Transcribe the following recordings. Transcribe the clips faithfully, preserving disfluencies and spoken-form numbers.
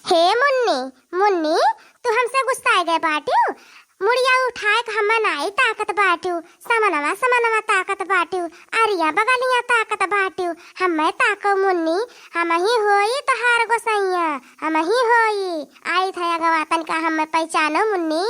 हे मुन्नी, मुन्नी, तू हमसे गुस्साए गए बाटिउ? मुड़िया उठाए के हम्मे नाई ताकत बाटिउ, समनवा समनवा ताकत बाटिउ, अरिया बगलिया ताकत बाटिउ, हम्मे ताको मुन्नी, हमही होई तोहार गोसैया, हमही होई। आइत है अगवा, तनिका हम्मे पहचानो मुन्नी।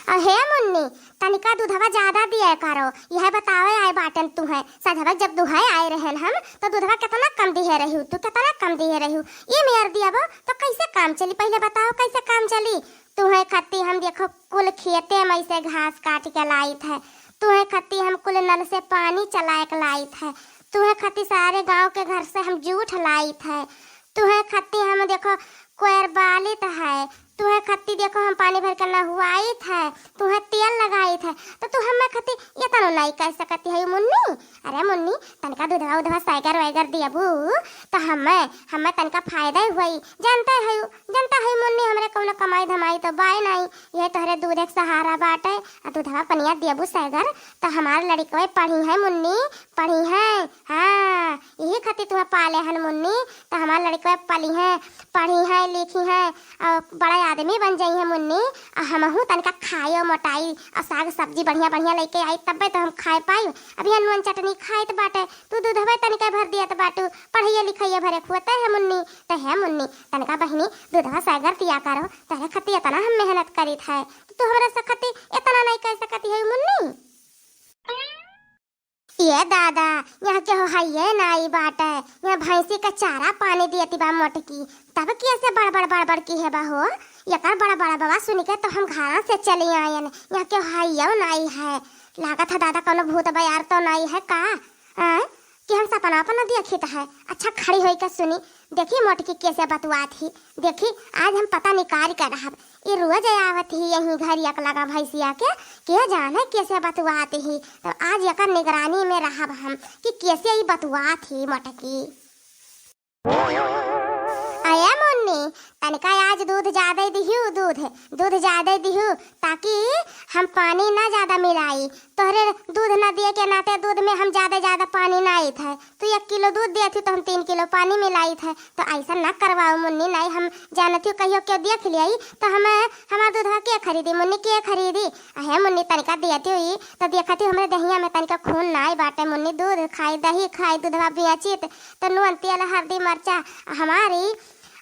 अहे मुन्नी, तनिका दूधवा ज्यादा दिया करो। यह बतावे आए बाटन तुहे, सजवा जब दुहे आए रहन हम, तो दूधवा कितना कम दिहे रहिउ, तू कितना कम दिहे रहिउ। ये मेर दियाबो तो कैसे काम चली, पहले बताओ कैसे काम चली? तुहे खत्ती हम देखो कुल खेते में से घास काट के लाइत है, तुहे खत्ती हम कुल नल से पानी चलाए के लाइत है, तुहे खत्ती सारे गांव के घर से हम जूठ लाइत है, तुहे खत्ती हम देखो कोयर बालित है, तुहे खत्ती देखो हम पानी भर के नहुआइत है, तुहे तेल लगाइत है, तो तू हम्मे खत्ती ये तनो नाई कह सकती है मुन्नी? अरे मुन्नी, तनका दूधवा उधवा सैगर वैगर दियबू, तो हम्मे, हम्मे तनका फायदा ही हुई। जानते है, जानता है मुन्नी, हमरे कौनो कमाई धमाई तो बाय नाई, ये तोहरे दूध एक सहारा बाटे। आ दूधवा पनिया दियबू सैगर, तो हमार लड़िकवे पढ़ी है मुन्नी, पढ़ी है। हाँ, यही खातिर तुम्हें पाले हन मुन्नी, तो हमार लड़िकवे पली है, पढ़ी है, लिखी है, और बड़ा आदमी बन जाई है मुन्नी। आ हमहू तनिका खाई और मोटाई, और साग सब्जी बढ़िया बढ़िया लेके आई, तब्बे तो हम खाए पाई। अब ये नून चटनी खाइत बाटे, तू दूधवे तनिका भर दियत बाटू, पढ़ाइए लिखाइए भरे खुआते है मुन्नी। तो है मुन्नी, तनिका बहिनी दूधवा सैगर दिया करो, तोहरे खत्ती इतना हम मेहनत करीत है, तो तू हमरा से खत्ती इतना नहीं कह सकती है मुन्नी? ये दादा, यहाँ केहू हइये नाई बाटे, यहाँ भैंसी के चारा पानी दियती बा मोटकी, तब कैसे बड़बड़ बड़बड़ की है बा हो? एकर बड़बड़वा सुन के तो हम घरा से चली आयन, यहाँ केहू हइये नाई है। लागत है दादा कौनो भूत बयार तो नाई है का? आय, कि हम सपना अपना देखित है। अच्छा खड़ी होई के सुनी, देखी मोटकी कैसे बतुआत ही, देखी आज हम पता निकाल के रहब। ई रोज आवत ही यही घर एक लगा भैंसिया के, के जाने कैसे बतुआत ही। तो आज एकर निगरानी में रहब हम कि कैसे ई बतुआत ही मोटकी। अये मुन्नी, तनिका आज दूध ज्यादा दिहू, दूध, दूध ज्यादा दिहू, ताकि हम पानी ना ज्यादा मिलाई। तोहरे दूध ना दिए के नाते दूध में हम ज्यादा ज्यादा पानी ना आइत है। तू एक किलो दूध दिए थी तो हम तीन किलो पानी मिलाइत है। तो ऐसा ना करवाओ मुन्नी, नहीं हम जानत हूँ कहियो क्यों देख लियाई तो हम, हमार दूधवा के खरीदी मुन्नी, के खरीदी? अहे मुन्नी तनिका दिए थी हुई तो देखत हूँ हमरे दहिया में तनिका खून नाई बाटे मुन्नी, दूध खाई, दही खाई, दूधवा बेचित तो नून तेल हरदी मरचा हमारी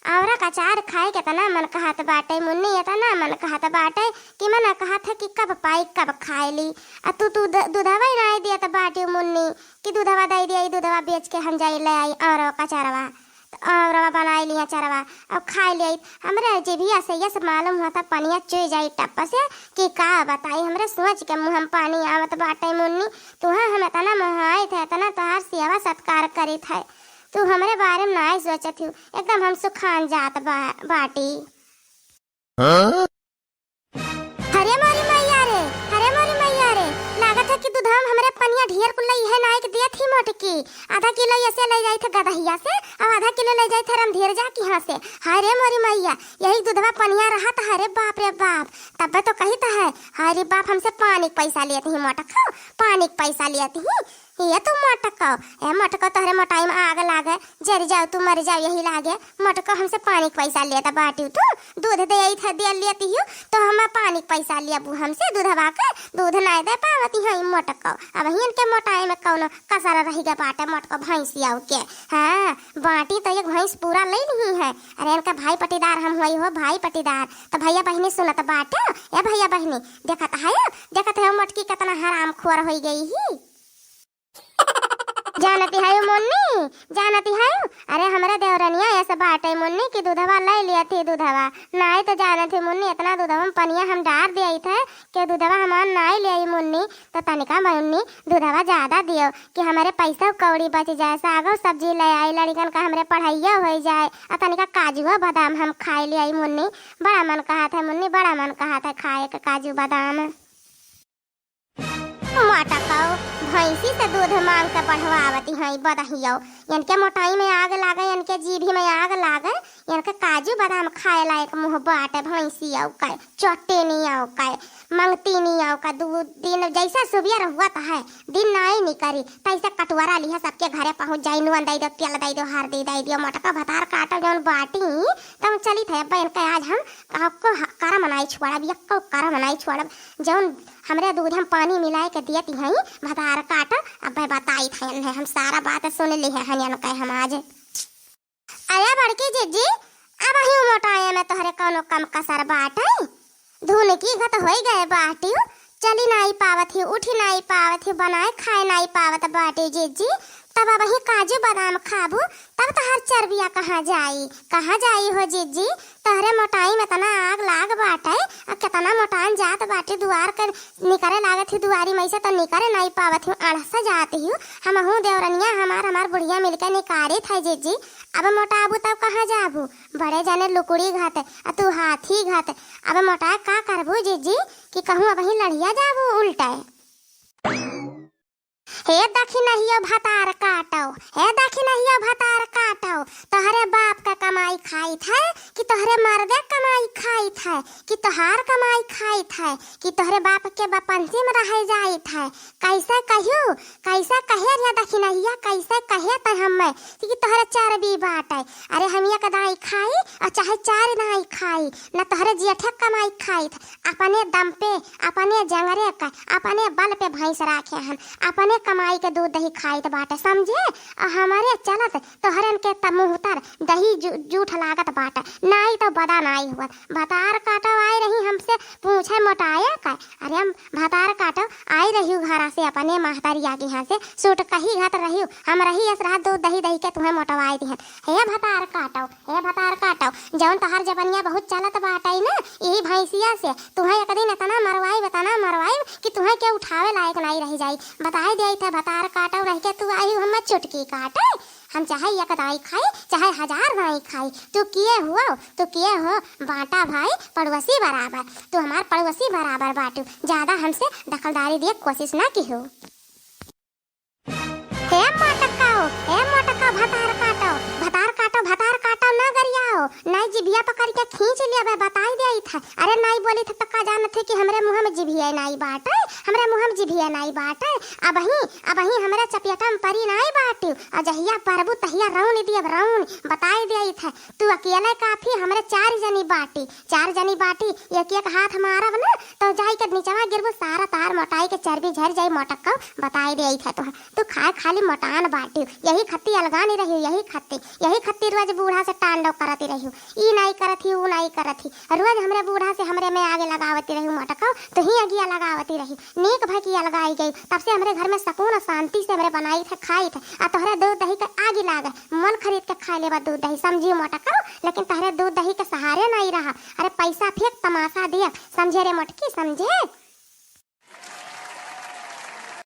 आंवरा का अचार खाए के इतना मन कहत बाटे मुन्नी, इतना मन कहत बाटे कि मन कहत है कि कब पाई कब खाए ली। आ तू, तू द-, दूधवा ही नाई देत बाटी मुन्नी कि दूधवा दे दिया, ई दूधवा बेच के हम जाई ले आई आंवरा का अचारवा। तो आंवरा बनाई लिया अचारवा, अब खाए ले आई। हमरे जिभिया से यस मालूम होता पनिया चुई जाई टप से कि का बताई, हमरे सोच के मुँह में पानी आवत बाटे मुन्नी। तुहा हम इतना मोहाइत है, इतना तोहार सेवा सत्कार करीत है, तू हमरे बारे में नाई सोचत हूँ, एकदम हम सुखान जात बा-, बाटी। हाँ? अरे मोरी मैया रे, अरे मोरी मैया रे, लागत है कि दूधवा में हमरे पनिया ढेर कुल है नाई के देत ही मोटकी। आधा किलो ऐसे ले जाई थे गदहिया से, और आधा किलो ले जाई थे रमधीर जा के यहाँ से। हाय रे मोरी मैया, यही दूधवा पनिया रहत है रे बाप रे बाप। तब्बे तो कहित है, हाय रे बाप, हमसे पानी के पैसा लेत ही मोटको, पानी के पैसा लेत ही। ये तू मोटको, ए मोटको, तोहरे मोटाई में आग लागे, जरि जाओ तू, मरि जाओ यही लागे। मोटको, हमसे पानी के पैसा लेत बाटिउ तू, दूध दे आई थे, दे लेती हूँ, तो हम पानी के पैसा लेबू हमसे दूधवा के? दूध नाई दे पावती है मोटको। अब हियन के मोटाई में कौनो कसर रहि गए बाटे मोटको भैंसिया के। हाँ, बाटी तो एक भैंस पूरा ले ली है। अरे इनका भाई पटीदार हम हुई हो, भाई पटीदार। तो भैया बहिनी सुनत बाटे, ए भैया बहिनी, देखत है, देखत है मोटकी कितना हरामखोर होई गई ही। जानती है मुन्नी, जानती है? अरे हमरे देवरनिया ऐसे बाटे मुन्नी कि दूधवा ले लिया थी दूधवा। नाई तो जानत ही मुन्नी, इतना दूधवा में पनिया हम डार दिया थे कि दूधवा हमार नाई ले आई मुन्नी। तो तनिका मुन्नी दूधवा ज्यादा दियो कि हमरे पैसा कौड़ी बच जाए, सागो सब्जी ले आई, लड़िकन का हमरे पढ़ाइया हो जाए, और तनिका काजुआ बादाम हम खाए ले आई मुन्नी। बड़ा मन कहत है मुन्नी, बड़ा मन कहत है खाए के काजू बादाम। मोटको, भैंसी से दूध मांग के बढ़वावती हैं बदहियो। इनके मोटाई में आग लागे, इनके जीभी में आग लागे, इनके काजू बादाम खाए लायक मुँह बाटे भैंसियो के, चटेनियो के, मंगतिनियो के। दू दिन जैसे सुबियर हुआ त है, दिन नाई निकरी, तैसे कटुआरा लिहा सबके घरे पहुँच जाई, नून दे दो, तेल दे दो, हरदी दे दियो, मोटका भतार काटो जौन बाटी, तब चलित है अब्बा इनके आज हम एको ह-, करम नाई छोड़ब, एको करम नाई छोड़ब। जौन हमरे दूध हम पानी मिलाए के दियत हई, भतार काट, अब बताइत हई इन्हें, हम सारा बात सुन लिहे हन इनके हम आज। अरे बड़की जिज्जी, अबहिउ मोटाए में तोहरे कौनो कम कसर बाटे? धुनकी घत होई गए बाटिउ, चली नाई पावत ही, उठी नाई पावत ही, बनाए खाए नाई पावत बाटी जिज्जी। तब अबही काजू बादाम खाबू, तब तोहार चर्बिया कहाँ जाई, कहाँ जाई हो जिज्जी? तोहरे मोटाई में इतना आग लाग बाटे, आ केतना मोटान जात बाटे, दुआर के निकरे लागत ही दुआरी में से तो निकरे नाई पावत ही, अड़स जात ही। हमहू देवरनिया हमार, हमार बुढ़िया मिलके निकारित है जिज्जी। अब मोटाबू तब कहाँ जाबू? बड़े जने लुकुड़ी घत, आ तू हाथी घत। अब मोटा का करबू जिज्जी कि कहूँ अबही लड़िया जाबू उल्टे? हे दखिनहियो भतार काटो, हे दखिनहियो भतार काटो, तोहरे बाप का कमाई खाइत है कि तोहरे मर्दे कमाई खाइत है कि तोहार कमाई खाइत है कि तोहरे बाप के बपंसी में रह जाइत है? कैसे कहियो, कैसे कहे रे दखिनहिया, कैसे कहे तै हमें कि तोहरे चर्बी बाटे? अरे हम एक दाई खाई और चाहे चार दाई खाई, न तोहरे जेठे कमाई खाइत, अपने दम पे, अपने जंगरे का, अपने बल पे भैंस राखे हन, अपने कमाई के दूध दही खाइत बाटे, समझे? और हमारे चलत तोहरन के त मुँह तर दही जू-, जूठ लागत बाटे, नाई तो बदा नाई हुआ। भतार काटो आई रही हमसे पूछे मोटाए का। अरे हम भतार काटो आई रही घरा से अपने महतरिया के यहाँ से सूट कही घत रही, हम रही अस रहा दूध दही दही के तुम्हें मोटवाई दिहन। हे भतार काटो, हे भतार काटो, जौन तोहार जबनिया बहुत चलत बाटै न, ई भैंसिया से तुहें एक दिन इतना मरवाइब, इतना मरवाइब कि तुहें के उठावे लायक नाई रह जाई। बताई देइत है भतार काटो, रह के तू आई हमें चुटकी काटे। हम चाहे एक दाई खाई, चाहे हजार दाई खाई, तू किए हुआ, तू किए हो बाटा भाई पड़ोसी बराबर, तू हमार पड़ोसी बराबर बाटू, ज्यादा हमसे दखलदारी दिए कोशिश ना किहो। हे मोटकाओ, हे मोटकाओ, भतार काटो, भतार काटो, भतार काटो, ना गरियाओ, नाई जिभिया पकड़ के खींच लेबे, बताई देइत है। अरे नाई बोली थे तो का जानत है कि हमरे मुँह में जिभिया नाई बाटे, हमरे मुँह में जिभिया नाई बाटे। अबही, अबही हमरे चपेटा में परी नाई बाटी, और जहिया परबू तहिया रौन दियब, रौन, बताई देइत है। तू अकेले काफी, हमरे चार जनी बाटी, चार जनी बाटी, एक एक हाथ मारब न, तो जाई के निचवा गिरबू, सारा तोहार मोटाई के चर्बी झर जाई, मोटक्कौ, बताई देइत है तोहार। तू खाए खाली मोटान बाटी, यही खत्ती अलगानी रही, यही खत्ती, यही खत्ती रोज बूढ़ा से टांडव करती रही, ई नाई करत ही, ऊ नाई करत ही, रोज हमरे बूढ़ा से हमरे में आगे लगावती रही, मोटक्कौ, तू ही अगिया लगावती रही। नीक भई कि अलगाई गई, तब से हमरे घर में सकून और शांति से हमरे बनाई थे, खाई थे, आ तोहरे दूध दही के आगी लागे, मन खरीद के खाए लेबा दूध दही, समझी मोटक्कौ, लेकिन तोहरे दूध दही के सहारे नाई रहा। अरे पैसा फेंक तमाशा देख, समझे रे मोटकी, समझे?